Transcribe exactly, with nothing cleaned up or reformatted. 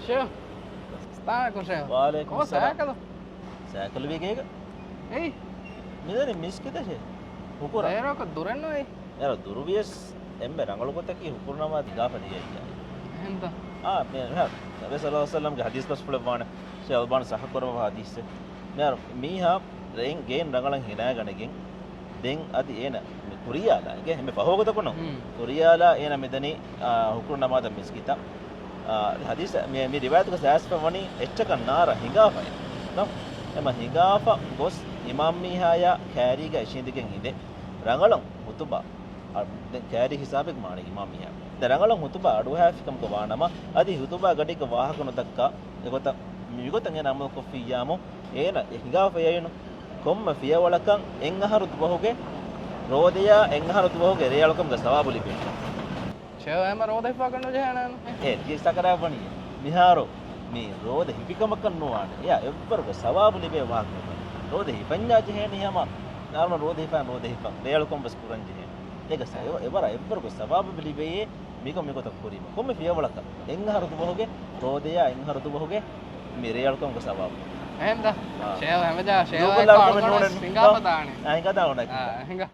ޝޭހް. އައްސަލާމު ޢަލައިކުމް ޝޭހް. ވަޢަލައިކުމް އައްސަލާމް. ސައިކަލު؟ ސައިކަލު ވީ ގޭގަ. އެއް. މިދަނީ މިސްކިތަށޭ. ހުކުރާ. ދޭރަކަށް ދުރެއްނުވޭ. އޭރަ ދުރުވިޔަސް އެންމެ ރަނގަޅު ގޮތަކީ ހުކުރު ނަމާދު ހިނގާފަ ދިޔައީ. އެހެންތަ؟ އާ، މި، މިހާރު ނަބީ ޞައްލަﷲ ޢަލައިހި ވަސައްލަމްގެ ޙަދީޘް ބަސްފުޅެއް ވާނެ. ޝޭޚް އަލްބާނީ ޞައްޙަ ކުރައްވާ ޙަދީޘެއް. މިހާރު މީހާ ރެއިން ގެއިން ރަނގަޅަށް ހިނާގަނެގެން ދެން އަދި އޭނަ މި ކުރިޔާލާ، އެނގޭ އެންމެ ފަހު ވަގުތަކުނު ހުން. ކުރިޔާލާ އޭނަ މިދަނީ، އާ، ހުކުރު ނަމާދަށް މިސްކިތަށް. އާ، ޙަދީޘް މި، މި ރިވާޔަތުގަ އައިސްފަ ވަނީ އެއްޗަކަށް ނާރަ ހިނގާފައި. ނަމަ، އެމަ ހިނގާފަ ގޮސް އިމާމް މީހާޔާ ކައިރީގަ އިށީނދެގެން އިނދެ ރަނގަޅަށް ޚުތުބާ، އަ، ދެން ކައިރީ ހިސާބެއް މާނަ އިމާމް މީހާ. ދެން ރަނގަޅަށް ޚުތުބާ އަޑުއަހާފިކަމުގަ ވާނަމަ، އަދި ޚުތުބާ ގަޑީގަ ވާހަކަ ނުދައްކާ، އެގޮތަށް، މިގޮތަށް އޭނަ ޢަމަލު ކޮށްފިއްޔާމު، އޭނަ އެ ހިނގާފަ އެއީނު ކޮންމެ ފިޔަވަޅަކަށް އެއް އަހަރު ދުވަހުގެ ރޯދަޔާ އެއް އަހަރު ދުވަހުގެ ރޭއަޅުކަމުގެ ސަވާބު ލިބޭ. ޝޭހް އެމަ ރޯދަ ހިފާކަށް ނުޖެހޭނެ. އޭ، ތި ސަކަރާތް ވަނީ. މިހާރު މި ރޯދަ ހިފިކަމަކަށް ނުވާނެ. އެއާ އެއްވަރުގެ ސަވާބު ލިބޭ ވާހަކަ. ރޯދަ ހިފަންޏާ ޖެހޭނީ ހަމަ ނާރުމަ ރޯދަ ހިފާ، ރޯދަ ހިފަން. ރޭއަޅުކަން ވެސް ކުރަން ޖެހޭ. އޭގަ ސަ-، އެވަ-، އެވަރަށް އެއްވަރުގެ ސަވާބު ލިބޭ މިކޮ-، މިގޮތަށް ކުރީމަ. ކޮންމެ ފިޔަވަޅަކަށް އެއް އަހަރު ދުވަހުގެ ރޯދަޔާ އެއް އަހަރު ދުވަހުގެ މި ރޭއަޅުކަމުގެ ސަވާބު. އެހެންތަ؟ އާ. ޝޭހް ހަމަޖާ، ޝޭހް ދޫކޮށްލާ އައި ކަމެއް ކޮން ނޫނެއް. ހިނގާފަ ދާނެ. އާ، ހިނގާ ދާނެ. އާ، ހިނގާ.